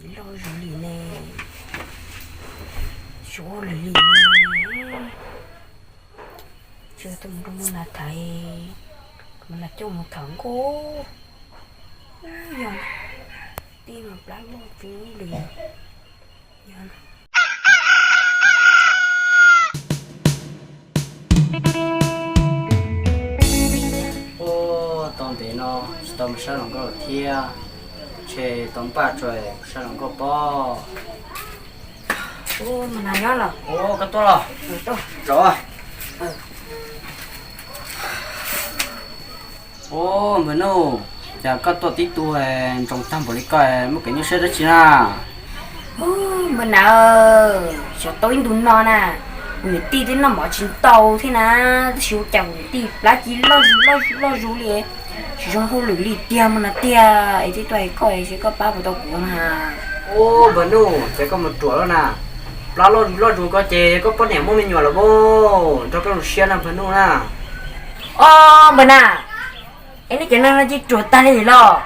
Loj zuj zus li ne, suav lwm li ne. Tsis tuaj mus rau Mus Nas tham, Mus Nas coj mus tham nkauj. Yog tij mas plab loj zuj zus li. Ua, tau ntev no tsis tau mus sab hluas nkauj lawm thiab, ntshe tau npaj tso sab hluas nkauj pob. Ua, Mus Nas nyob los? Ua, koj tuaj los? Ua, ua, Npawg Nuj, cas koj tuaj tib tug ntsoo tag npaum li koj, muaj kev nyuaj siab dab tsi na? Ua, Npawg Nas, xyov tau ib ntu no na, kuv niam tij twb noj mov tsis tau thiab na, tab sis ua cas kuv niam tij plab ci loj zuj zus loj zuj zus li, tsis zoo hauj lwm li tiag Mus Nas tiag, es thiaj tuaj hais koj es koj pab puas tau kuv na. Ua, Npawg Nuj, ces koj mus ruam lawm na, plab loj zuj zus loj zuj zus koj ces koj poj niam muaj me nyuam lawm pob, nrog koj zoo siab na Npawg Nuj na. Ua, Npawg Nas, es nej cov no no ces ruam tag li los?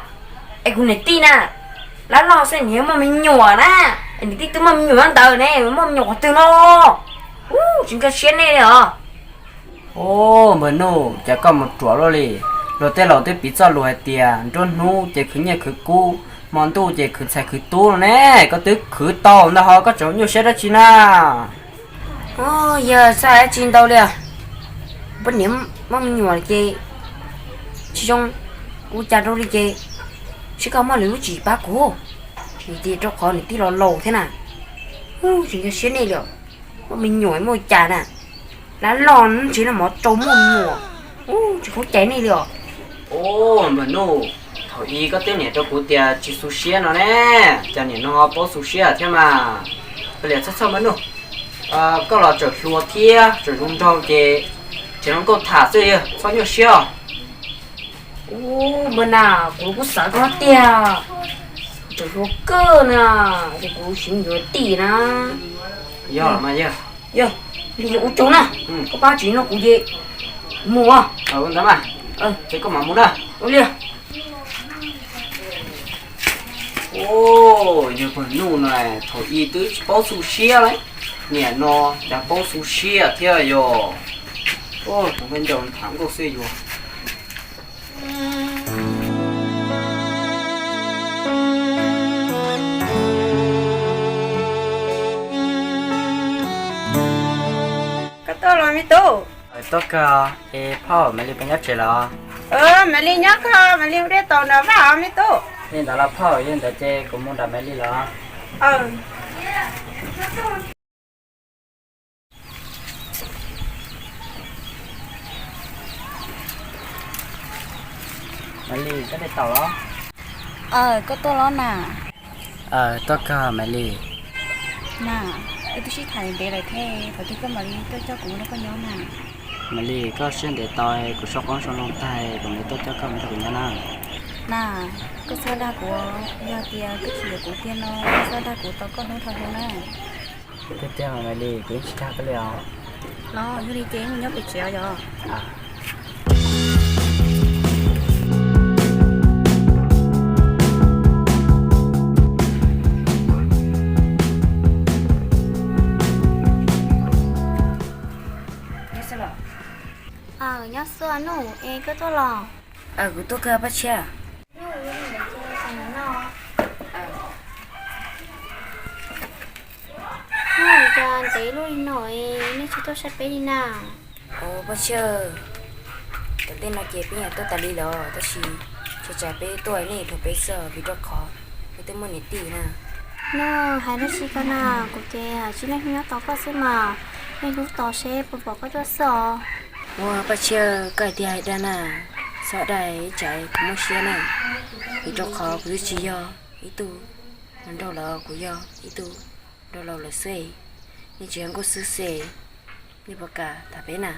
Es kuv niam tij na, plab loj xwb nws yuav muaj me nyuam na, es niam tij twb muaj me nyuam ntawd ne, muaj me nyuam qhov twg no? Ub, tsis nkag siab nej li os. Ua, Npawg Nuj, cas koj mus ruam luaj li. Luag tej laus twb piv txoj lus hais tias nruab hnub ces khwv nyiaj khwv kub, hmo ntuj ces khwv ntxhais khwv tub no ne, koj twb khwv tau ntag ho koj tseem nyuaj siab dab tsi na? Ua, yog txhaj dab tsi ntau li os. Poj niam muaj me nyuam ces tsis zoo ua cas rau li ces, seb koj muaj lwm lub tswv yim pab kuv, vim tias rau qhov niam tij los laus thiab na. Ub, tsis nkag siab nej li os. Muaj me nyuam muaj cas na, plab loj ntshe noj mov rau muaj me nyuam. Ub, tsis khuv cai nej li os. Ua, Npawg Nuj, thaum ub koj twb niam rau kuv tias tsis xu siab no ne, cas niam no paub xu siab thiab mas. Kav liam txhob txhawj Npawg Nuj, koj los tseem hluas thiab tseem zoo nraug ces tseem zoo nkauj tham xwb, txhob nyuaj siab os. Ub, Npawg Nas, kuv kuj xav koj tiag, tseem hluas kawg na, ces kuv siv yuav tij na. Yog mas yog. Yog, li ua tsaug na, koj pab tsis no kuv ces mus os. Ua ntawd mas, ces koj mam mus na. Ua li. Ua, yog Npawg Nuj na, thaum ub twb tsis paub xu siab li, niam no cas paub xu siab thiab yog. Ua, tus nkauj ncaus tham nkauj xwb yog. Koj tuaj los me tub? Tuaj kawg, es phauj Maiv Lis puas nyob tsev lawm? Maiv Lis nyob kawg, Maiv Lis ua dej tau nram vaj os me tub. Li ntawd los phauj, yog li ntawd ces kuv mus nram Maiv Lis los. Maiv Lis, koj dej tau los? Koj tuaj los na? Tuaj kawg Maiv Lis. Na, wb twb sib tham ntev lawm thiab, thaum twg koj mam li tuaj coj kuv mus nrog koj nyob na? Maiv Lis, koj siab ntev tau, kuv sau qoob sau loo tag kuv mam li tuaj coj koj mus nrog kuv nyob na. Na, koj txhob dag kuv, yog tias koj tsis yuav kuv tiag no koj txhob dag kuv tau koj hnub dhau hwv na. Tiag tiag mas Maiv Lis, kuv yeej tsis dag koj li os. Los yog li ces mus nyob pem tsev os yog. Nyob xwb los? Nyob xwb Nuj, es koj tuaj los? Kuv tuaj kawg Paj Tshiab. Nuj, cas ntev luaj li no nej tsis tuaj saib peb li na? Ua Paj Tshiab, tom tej no ces peb yeej tuaj tas li los tab sis tsam peb tuaj nej nrog peb xwb vim rau qhov peb twb muaj niam tij na. Nuj, hais dab tsi koj na, kuv ces hais tsis leej hlub nyob tos koj xwb mas, leej hlub tos seb puas pom koj tuaj xwb os. Ua Paj Tshiab, koj hais tiag hais dag na, txhob dag ib tsam kuv mob siab na, vim rau qhov kuv twb tsis yog ib tug hluas nraug lawm, kuv yog ib tug nraug laus lawm xwb. Nej tsis yog nkauj xwb xwb, nej puas kam tham peb na?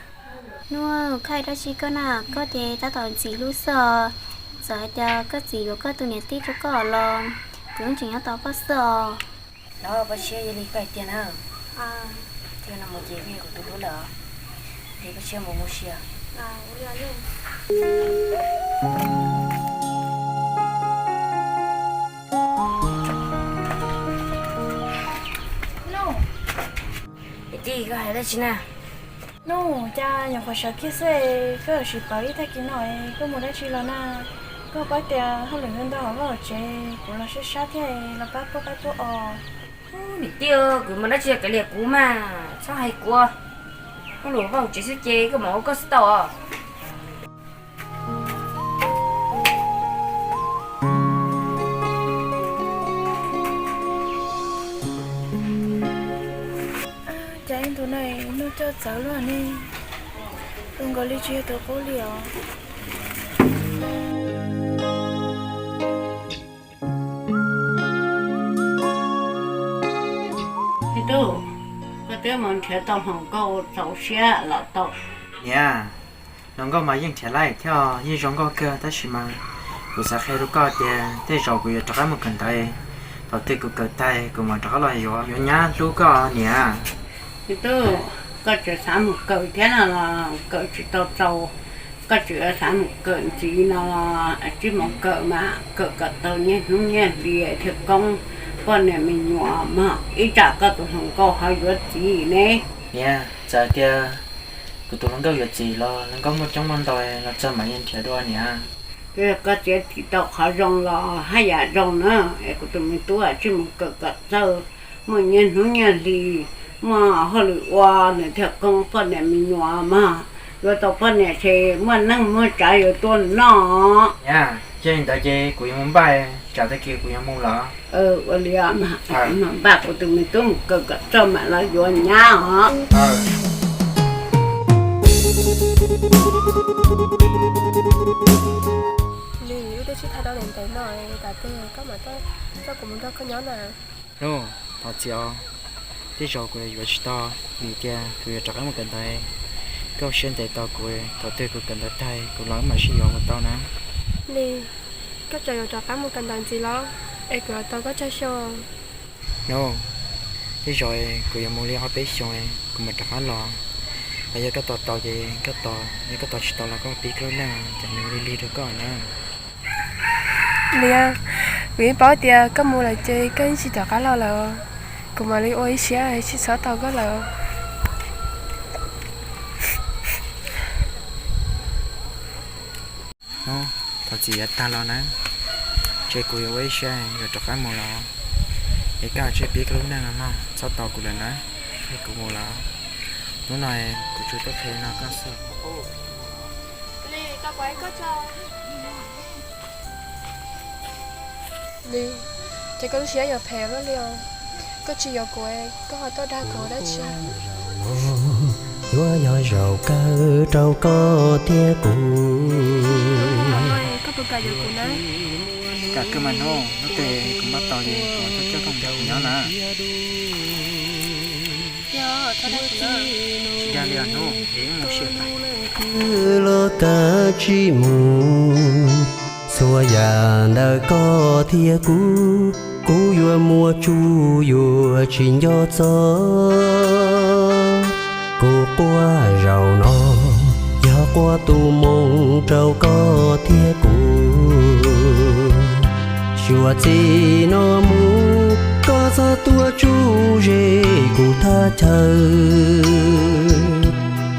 Nuj, koj hais dab tsi koj na, koj ces tab tom ntxim hlub xwb os. Txawm hais tias koj txiv yuav koj tus niam tij rau koj los kuv yeej tseem nyob tos koj xwb os. Los Paj Tshiab, yog li koj hais tiag na. Thiab no mus ces koj yog kuv tus hlub lawm, ces Paj Tshiab mus mus sia. Koj hais dab tsi na? Nub, cas nyuam qhuav sawv kiag xwb, koj sim pauv ib tag kis no, koj mus dab tsi los na? Koj paub tias hauj lwm ntau ntau hauv vaj hauv tsev, kuv los sab sab thiab, los pab puab pab puab os. Niam tij, kuv mus dab tsi kav liam kuv mas, txhob hais kuv. Hauj lwm vaj hauv tsev xwb ces koj mam ua koj xwb tau os. Cas ib ntus no noj coj txawv luaj ne, tus nkaus li tsis yog tus qub li os. Tij Tub, koj twb mus nrhiav tau hluas nkauj txaus siab los tau. Niam, hluas nkauj mas yeej nrhiav laij thiab, yeej zoo nkauj kawg, tab sis mas kuv xav qhia rau koj tias tej zaum kuv yuav rov qab mus kawm ntawv. Thaum twg kuv kawm tag kuv mam rov qab los yuav, yuav nyab hlub koj niam. Tij Tub, koj tseem xav mus kawm thiab no los kawm tsis tau txaus, koj tseem xav mus kawm ntxiv no los tsij mus kawm mas kawm kom tau niaj hnub niaj hli thiaj koob poj niam me nyuam mog, ib tsam koj tus hluas nkauj ho yuav txiv ne. Niam, txawm tias kuv tus hluas nkauj yuav txiv los hluas nkauj muaj coob muaj ntau los txog mam yeej nrhiav dua niam. Koj txiav txim tau qhov zoo los haj yam zoo na, es kuv tus me tub tsij mus kawm kom txawj, muaj niaj hnub niaj hli, muaj hauj lwm ua nws thiaj koob poj niam me nyuam mog. Yuav tau poj niam ces muaj neej muaj tsav yuav tuaj noj. Niam, yog li ntawd ces kuv yuav mus npaj, tsam tag kis kuv yuav mus lawm. Ua li, npaj kuv tus me tub mus kawm kom txawj mam los yuav nyab os. Nws, wb twb sib tham tau ntev ntev no, tas twg koj mam coj kuv mus nrog koj nyob na? Nub, thov txim os, tej zaum kuv yuav tsis tau, vim tias kuv yuav rov qab mus kawm ntawv. Koj ua siab ntev tos kuv, thaum twg kuv kawm ntawv tag kuv los wb mam sib yuav puas tau na? Li, koj tseem yuav rov qab mus kawm ntawv ntxiv los? Es kuv yuav tos koj tsawg xyoo? Nub, tej zaum kuv yuav mus li ob peb xyoos kuv mam rov qab los. Los yog koj tos tau ces koj tos, yog koj tos tsis tau los koj pib koj lub neej ces nws lig lig rau koj na. Li, kuv yeej paub tias koj mus lawm ces koj yeej tsis rov qab los lawm, kuv mam li ua ib siab tsis txhob tos koj lawm. Nub, thov txim yav tag los na, ces kuv yuav ua ib siab yuav rov qab mus los. Es koj tsij pib koj lub neej los mog, txhob tos kuv lawm na, es kuv mus los. Hnub no kuv tsuas tuaj qhia no koj xwb. Li, ces koj lub siab yuav phem luaj li os. Koj tsis yuav kuv, koj ho tuaj dag kuv dab tsi? Yuav yog zaum kawg rau koj thiab kuv. Koj puas kam yuav kuv na? Kam kawg mas Nub, hnub twg kuv npaj tau ces kuv mam tuaj coj koj mus nrog kuv nyob na. Tsis dag li os Nub, es wb mus sim. Los kav tsij mus, txhua yam ntawm koj thiab kuv, kuv yuav muaj tsuj yuav tsis nco txog. Kuv quaj zaum no yog quaj tu moo rau koj thiab kuv. Suav txij no mus koj txhob tuaj tsuj ze kuv thaj chaw.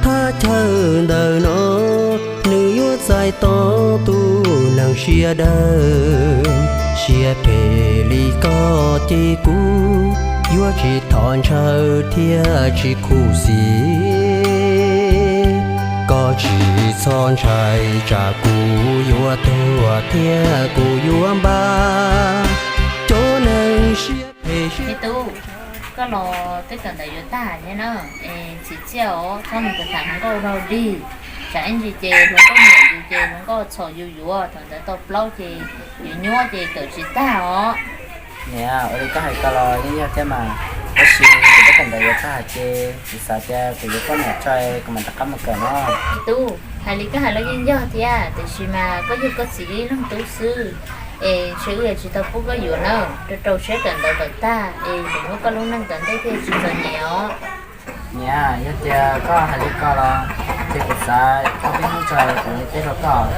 Thaj chaw ntawm no nws yuav txais tau tus neeg siab dawb. Siab phem li koj ces kuv yuav tsis thov ntshaw thiab tsis khuv xim. Koj tsis txhob ntshai tsam kuv yuav tuag thiab kuv yuav npaj cov neeg siab phem. Tub, koj los twb kawm ntawv yuav tag thiab na, es txim txiaj os, txhob mus tham hluas nkauj rau dig, tsam ib ntsis ces hluas nkauj nyiam yus ces hluas nkauj txhom yus yuav, thaum ntawd tau plaub ces yus nyuaj ces kawm tsis tag os. Niam, ua li koj hais ko los yeej yog thiab mas, tab sis kuv twb kawm ntawv yuav tag ces kuv xav tias kuv yuav poj niam tso kuv mam rov qab mus kawm no. Tub, hais li koj hais los yeej yog thiab, tiam sis mas koj yug koj txiv ib leeg tub xwb, es ntshe wb yuav tsis tau pub koj yuav na, rau rau siab kawm ntawv kom tag es yuav muab koj lub neej tom ntej thiaj tsis txom nyem os. Niam, yog tias koj hais li ko los ces kuv xav ob peb hnub tso kuv li teb rau koj.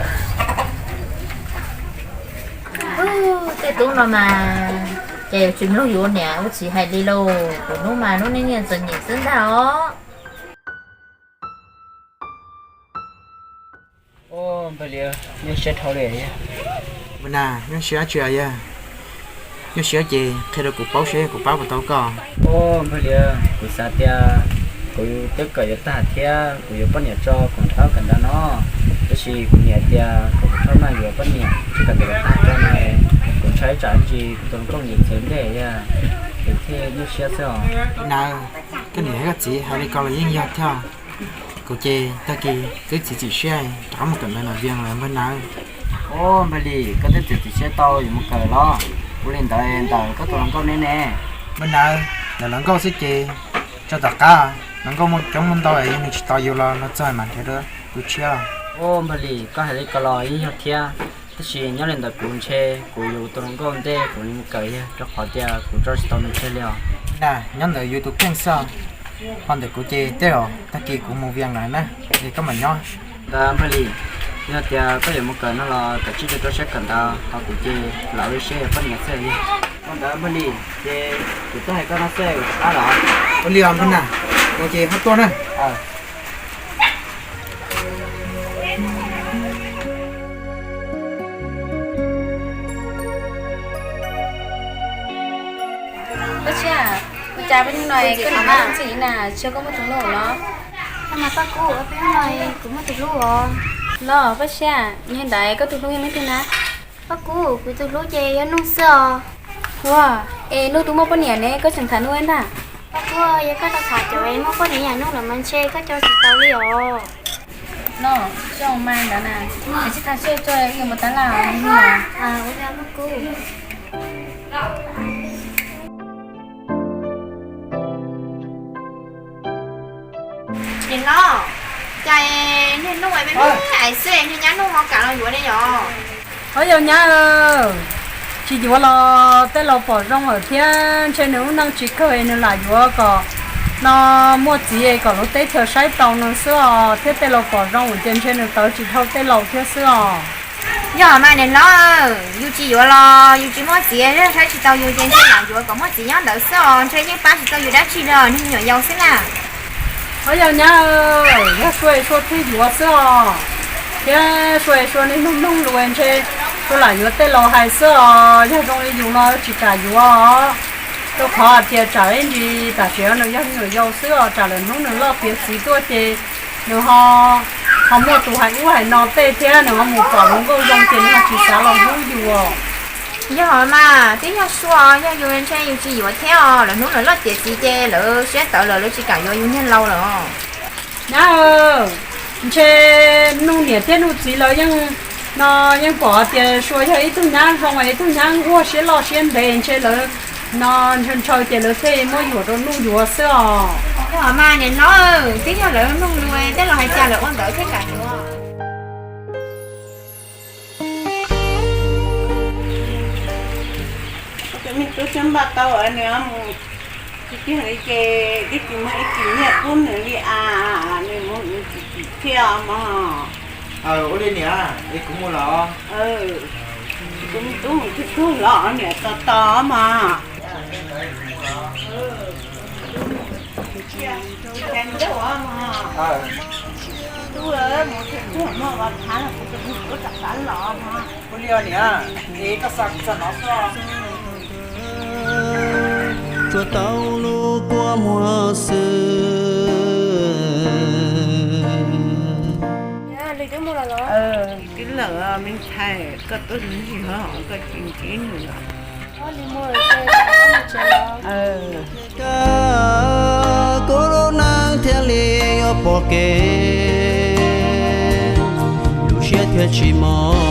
Tej tub no mas ces yuav tsis mloog yuav niam ua txiv hais li lauj, kuv hnub mas hnub niaj niaj txom nyem xwb ntag os. Npawg Lis, nyuaj siab dhau li. Npawg Nas, nyuaj siab tsi yog? Nyuaj siab ces qhia rau kuv paub seb kuv pab puas tau koj. Npawg Lis, kuv xav tias kuv twb kawm yuav tag thiab kuv yuav poj niam tso kuv nrhab kawm ntawv no, tab sis kuv niam tias kom kuv txhob maj yuav poj niam tsis kam tias tag tso na, kuv ntshai tsam ntsis kuv tus hluas nkauj yuav txiv ntej, kuv thiaj nyuaj siab xwb os. Nas, koj niam thiab koj txiv hais li ko los yeej yog thiab. Kuv ces tag kis twb txiav txim siab rov qab mus kawm ntawv nram Vias lawm npawg Nas. Npawg Lis, koj twb txiav txim siab tau yuav mus kawm los? Ua li ntawd ntawm koj tus hluas nkauj ne ne. Npawg Nas, ntawm hluas nkauj xwb ces tso tom qab, hluas nkauj muaj coob muaj ntau, yog nws tsis tau yus los los txog mas nrhiav dua tus tshiab. Npawg Lis, koj hais li ko los yeej yog thiab, tab sis nyob li ntawm kuv ntshe kuv yuav tus hluas nkauj ntej kuv mus kawm yog rau qhov tias kuv tso tsis tau nws tseg li os. Nas, nyob ntawm yus tus kheej xwb, ho ntawm kuv ces tej zaum tag kis kuv mus Vias lawm na, es koj mam nyob. Ntawd npawg Lis, yog tias koj yuav mus kawm no los kav tsij rau rau siab kawm ntawv, ho kuv ces lam ua siab yuav poj niam xwb. Ua ntawd npawg Lis, ces kuv tuaj hais koj no xwb, ua li os npawg Nas, mus ces ho tuaj na. Koj Tshiab, ua cas peb hnub no koj nim ntxim na, tsis yog koj muaj tus hlub los? Koj mas Paj Kub, peb hnub no kuv muaj tus hlub os. Los Paj Tshiab, yog li ntawd koj tus hlub yog leej twg na? Paj Kub, kuv tus hlub ces yog Nuj xwb os. Ua, es Nuj twb muaj poj niam ne, koj tseem tham Nuj ntag? Paj Kub, yog koj tau tham cov muaj poj niam yam Nuj lawm mas ntshe koj coj tsis tau li os. Nuj, zoo mas ntawd na, es tsis tham seb tso mus tab laj. Nim no cas niag Nuj me me ais xwb, niag nyab Nuj ho kam los yuav ne yom? Ho yog nyab, tsis yuav los tej laus pom zoo lawm thiab, ntshe nws lub neej tsis kawg nws lam yuav kom no muaj txiv kom lub teb chaws saib taus nws xwb os, thiab tej laus pom zoo lawm ces ntshe nws tawv tsis dhau tej laus thiab xwb os. Yog mas niam hlob, yus tsis yuav los yus tsis muaj txiv, saib tsis taus yus ces ntshe lam yuav kom muaj txiv nyob ntawd xwb os, ntshe yeej pab tsis tau yus dab tsi li os, niag me nyuam yaus xwb na. Ho yog nyab, yog sua sua thiaj yuav xwb os, thiab sua sua niaj hnub nug lus ntshe sua lam yuav tej laus hais xwb os, yog zoo li yus no tsis kam yuav os. Rau qhov hais tias tsam ib ntsis tam sim no nws yog me nyuam yaus xwb os, tsam lwm hnub nws loj tiav txiv tuaj ces nws ho, ho muaj tus hais ub hais no tej thiab nws ho mus pom hluas nkauj zoo ces nws ho tsis xav los hlub yus. Yog mas twb yog sua, yog yus ntshe yus tsis yuav thiab os, lwm hnub lawv loj tiav txiv ces lawv siab tawv lawm lawv tsis kam yuav yus niag laus lawm os. Nyab, ntshe Nuj niam thiab Nuj txiv lawv yeej no yeej pom tias sua yog ib tug nyab zoo, ib tug nyab nquag siab loj siab ntev, ntshe lawv no ntshaw ntshaw ces lawv thiaj muab yuam rau Nuj yuav xwb os. Yog mas niam hlob, twb yog lawv nug lus tej laus hais cas lawv ua ntawd thiaj kam yuav. Tus me tub twb npaj tau nws mus, tsis kiag li ces twb tsis muaj ib kis nyiaj pub nws li as, nws mus nws tsis tsim thiaj mog. Ua li niam, es kuv mus los? Tus me tub mus twg kawg los niam tos tos mog. Ua li niam, es koj xa kuv txog no xwb. Tsuas tau lub kua muag xwb. Twb lawm me ntxhais, koj tuaj ntsis hov koj tsis ntsib nws los. Kab kuv lub neej thiaj li yuav pom kev, lub siab thiaj tsis mos